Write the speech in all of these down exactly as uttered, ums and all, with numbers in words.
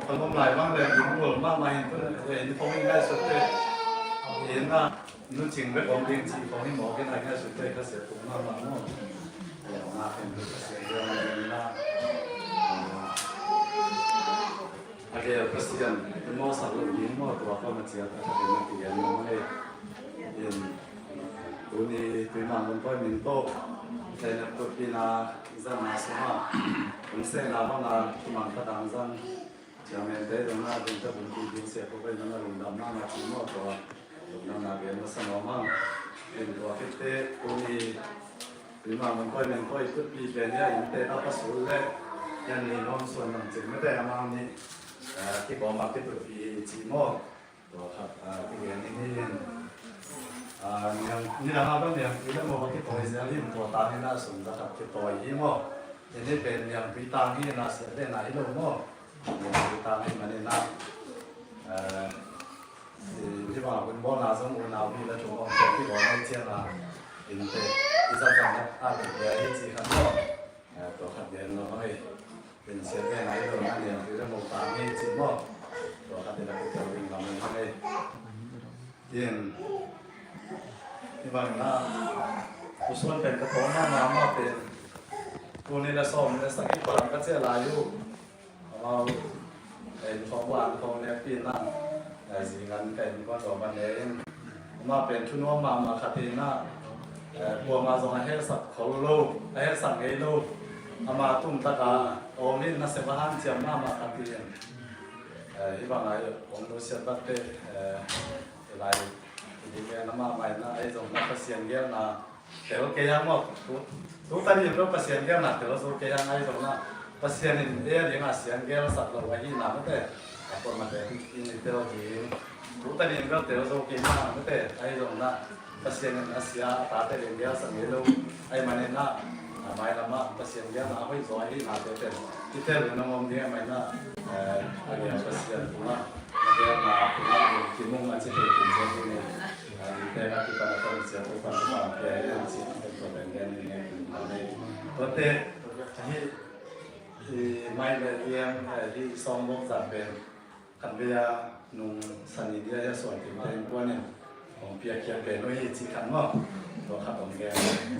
Kan om lai bang le, in ul mahmah in tun, eh, in khong in ngaihsut te. In a, nu cing bek om ding ci khong in mawk in a ngaihsut te, ka sia tung mahmah maw. Eh, na ken ka sia dia ma in a. A gel Pasian in mawhsak lo ding maw, tua khong a ciat a khat in a kigen maw hei. In, tuni Tuimang Vunpawi min tawh, eh, na tut pina zan na sung a. Hun sehna bang a, Tuimang ka dang zan. Chairman te dong na ding ta bun ti ding sia ko bai na lungdam na na ci maw tua. Lungdam na gen masa nuam hang. In tua khit teh tuni Tuimang Vunpawi min tawh i tutpi pen hia innte a pasul leh hia ni nuam suan lam cing mete amau nih, eh, kibawm a kitutpi ci maw. Tua khat, ah, kigen ding hi in. Ah, niang, nidang a bang niangtui le maw kitawi zel hi in tua tang in a sum za khat kitawi hi maw. Hih ni pen niangtui tang hi in a sia pen a hi lo maw. Niangtui tang hi manin a, eh, hih bang a hun bawlna zong unau hi la tung om tua kibawl hi ciang a. Innte i za zang a, a kipia hi ci khat maw. Eh, tua khat gen lo hang ei. Pen sia pen ai lo na niangtui le mo ta nge ci maw. Tua khat in a kut tel ding lam hang ei. Tin, i bang na, ku suan pen ka tawm mahmah pen. Tuni le sawm le sagih param ka ciah lai uh. Amau, eh, khong wan khong nek pi na, eh, zingan ka innkuan tua ban ne in. Amah pen thunuam mahmah khat hi na, eh, kuamah zong a hehsak khol lo, a hehsak ngei lo. Amah tumtaka om in nasep a hanciam mahmah khat hi in. Eh, hih bangah om nusiat batte, eh, i lai, i ding gen amah mai na, ahi zong na Pasian gelna, tel kei hang maw, tu, tu ta ding bel Pasian gelna tel zo kei hang ahi zong na, Pasian in ei a dingah siang gelsak lo ahihna mate, a kuamah tel in i tel ding. Tu ta ding bel tel zo kei hang mate, ahi zong na, Pasian in a sia a tate ding gelsak ngei lo ahih manin na, a mailamah Pasian gelna a hoih zaw ahihna tete i tel in a ngom ding ahih manin na, eh, a lian Pasian tungah, a gelna tungah kimung a ci thei kin zel ding in. Tuate, mai le iang, eh, hih sawmbuak zan pen khatvei a nung sani dia hia suan kim pen kuan in hong piakhia pen uh hi ci khan maw. Tua khat hong gen,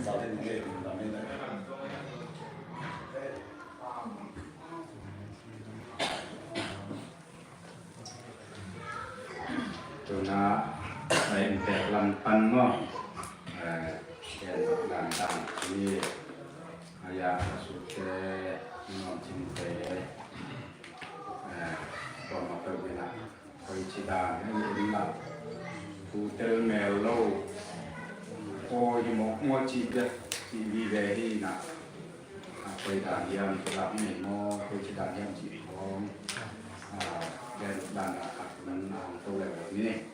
zau din hong gen, lam in. Tuna a inntek lam pan maw, eh, ken lam dan hi. A ya a sute, nuam cingte, eh, tua ma peuh ina, koi ci dan hi in la, thu tel mel lo, ko hi mawk maw ci bek ci vive hi na. A, koi dan hiam, koi dan hiam, koi ci dan hiam ci khawng. A, dan, dan a khat nan a hong to le ni.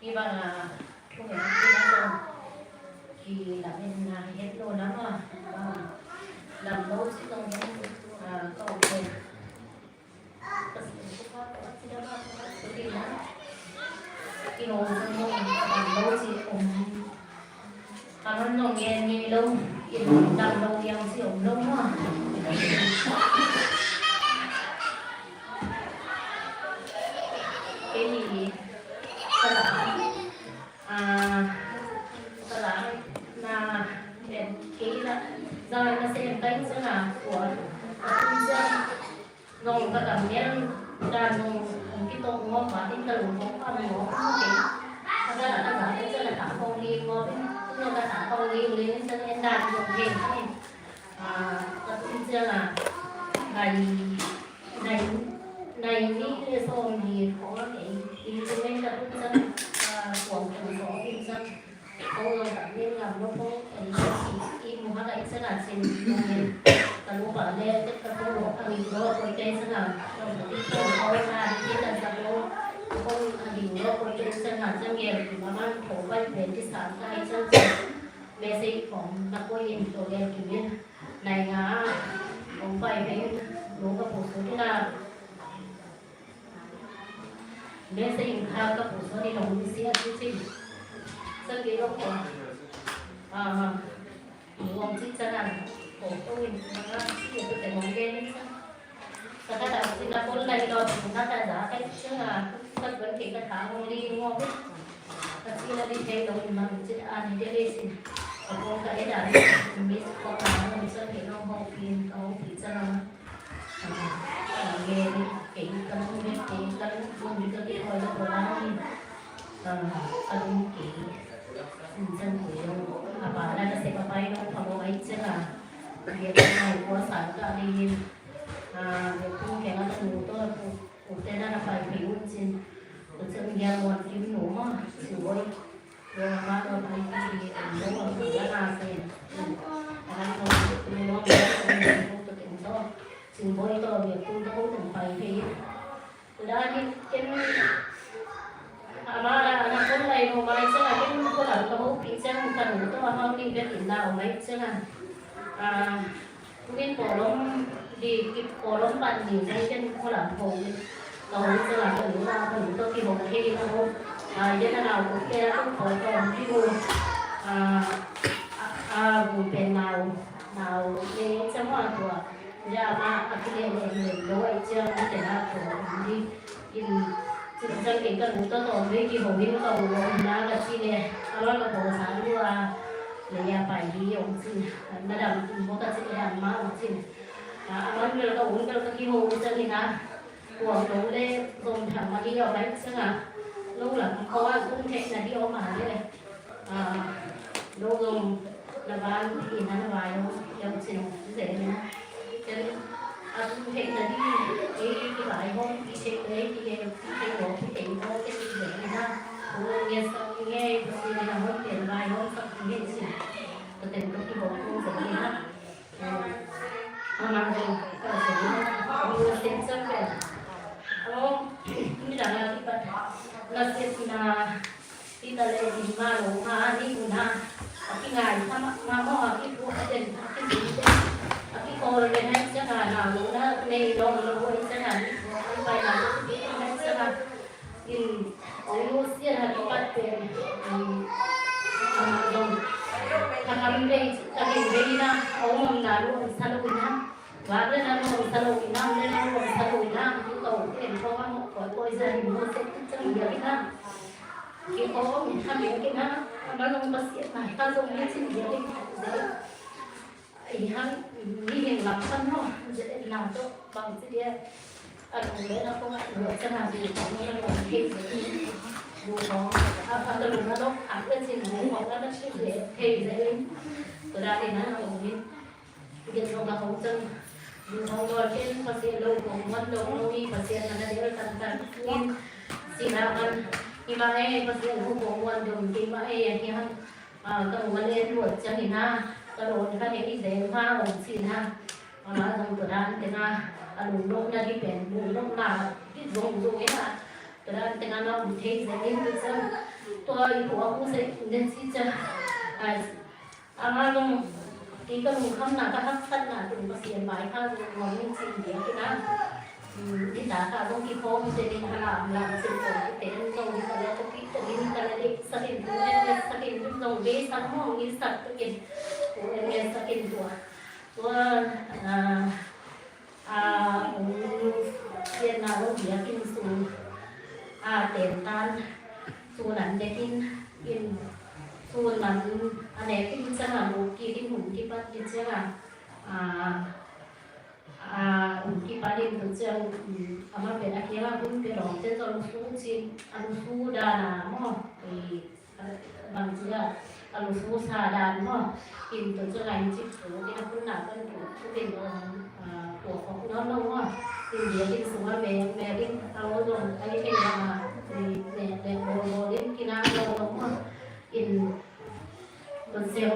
Hi bang a, kong en kina zong kilamen na het lo na ma, bang lam lo ci zong en, a, ka uk pen. Ka sin ko pa ko a ci da ba ko a ci da ba. Kino zong lam lo ci om. Ka man nong ngen ngei lo, in dam lo liang si om lo maw. Kei hi, ka la, ah, ka la, na, em, kei la, za na sem kai sa na, kua, ka kum sa. Nong ka dam lian dan nong kong kitok ngawk ma tin ka lung kong pam ngawk ma tin. Ka za la ka za ka za la ka kong li ngawk in. Nong ka ta kong li li in sa en dan ngawk gen in. Ah, ka tun sia la nai, nai, nai ni le sawm li kong a kei. Ti tu men ka tun Lo pong, eh, i mu ha ka i chang a cin, ka lu pa le, ka tu lo, ka mi lo, ko i chang a, lo pong, ko na di kan sa lo, pong a di lo, ko i chang a, chang ye, ma man, ko bai, ben ti sa, ka i chang, me se i kong, na ko in, to le, ki min, nai nga, kong bai, ben, lo ka pu su ti na, Mese in kha ka pu so ni long ni sia tu cin. Sa ke long ko. Ah, long cin sa na. Ko ko in ma si tu te long ke ni sa. Sa ka ta si na ko lai lo tu na ta za kai sa na. Sa ko ke ka tha long li ngo. Ka si na di te long ma cin a ni de le sin. Ka ko ka e da ni. Mi ko ka long sa ke long ho pin ka ho pin sa na. Singboy tawh biaktu tawh hong pai thei. Tua dan in ken ama na kong lai no mai ciang a ken khualam ka hopih ciang ka nu tawh a hau ni bek in na om mai ciang a. Tukin pawlom di ki pawlom pan ni ciang ken khualam hong in ka hong ciang a ka nu na ka nu tawh kihong thei in a hong. Yan a nau kuk te a tuk pawl tawh hong kihu. A bu pen nau nau ne ciang a tua. Ya ma a kile le le lo ai ciang a te na ko ni in. Cin ciang kei ka nu tawh tawm vei kiho in ka u lo na ka ci le a lawm ka ko sa lu a le ya pai hi ong cin. Na dam in bo ka ci le dam ma ong cin. A lawm bel ka un bel ka kiho in ciang in a kuang lo le zong tham ma hi a bai ciang a lo lam ko a zong thei na hi ong ma le. Lo zong na van i na na vai lo yam cin ong ci ze na. Ken a tu thei na di ei ki vai hom ki thei ei ki ei ki thei lo ki thei lo ke ci ze na. Ong nge sa nge ko ci na hom pen vai hom sa ki he ci. Ko ten ko ki hom ko ze na. Ama zong ka se na. Ong nge sen sa ke. Ong ni da na ki pat na se na. Pi ta le ding ma lo ma ni u na. A ki ngai sa ma ma mo a ki pu a den a ki ding den. A ki ko le na ciang a na lo na nei lo lo i ciang a ni pu a ki pai na lo ki na ciang a. In ong lu sia na ki pat pen. A ma zong. Ka kam vei ka ding vei na ong mong na lo sa lo na. Vak le na lo sa lo na le na lo sa lo na. Ki ko pen ko ma mo ko ko i sa ni mo se ki ciang ya ki na. Kikhawm in a meng in a, a ma zong Pasian na hi ka zong ni cin dia in a zai. Ai hang, mihing lam pan maw, na tawh bang ci dia. A lung le na kong a lung le na bu khawm na lung thei zai. Bu khawm a, a lung na lok a le cin bu khawm na na cin le thei zai. Ko da ni na lung ni. Gen zong a hong cang. Hong dawl ken Pasian lo kong muan dong lo hi Pasian na na del tan tan in. Sila man hi ma e Pasian hu kong muan dong ki ma e hi hang. Ka muan en luat cang hi na. Ka dawn ka ne i zeng ha ong si na. Ama zong tua dan te na. A lung lo na di pen lung lo na di zong zong hi na. Tua dan te na na ong thei zeng in tu cang. Tua i pu a hu se ne si cang. Ama zong kei ka lungkhamna ka haksatna tun Pasian mai kha zong nuam in cin diak in a. Nidang kha zong kikhawm te ding halam lam cin ko te ding zong hi ka le ka pi te ding ka le ding sakin tu en le sakin tu zong dei sang mong in sak tu kin. Tu en le sakin tua. Tua A, ong siatna lo biakinn sung a tentan, sun an dekin in, sun an a nekin ciangin a muk kik in hun kipat kik ciangin a, a, hun kipat in tu ciang, um, amah pen a kiangah hun pia lawm ciang tawh a lusu cin, a lusu dan a maw, i, Bangci a, a lusu sa dan maw. Kin tua ciang a in cik tu, kin a hun na kan tu, tu kin, ah, tua kok no no maw. Kin dia kin sung a me, me kin a lo zong, a i kin a, me, me, me, bo, bo, kin kin a lo lo maw. Kin tua ciang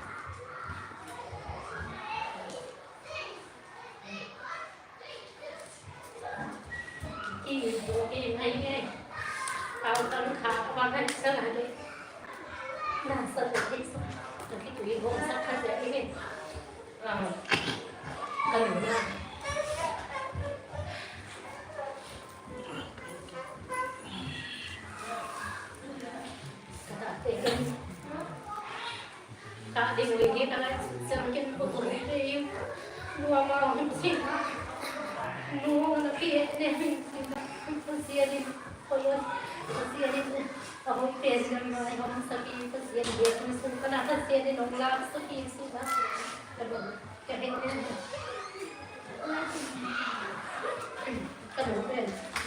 Ki, ki, ngai, ngai. Au, kan kha, wa kan sa la de. Na sa de, sa. Na ki tu i hong sa kha de, ngai. Ah. Kan na. Ka ta te kan. Ka ding le hi ka lai siam kin ko ko le hi. Nua ma hong si. Nua na pi ne hong si na. Pasian in ko lo. Pasian in a hong pe siam na hong sa pi Pasian bia hong su ka na Pasian in hong la sa pi su na. Ka lo ka he ne. Ka lo pe.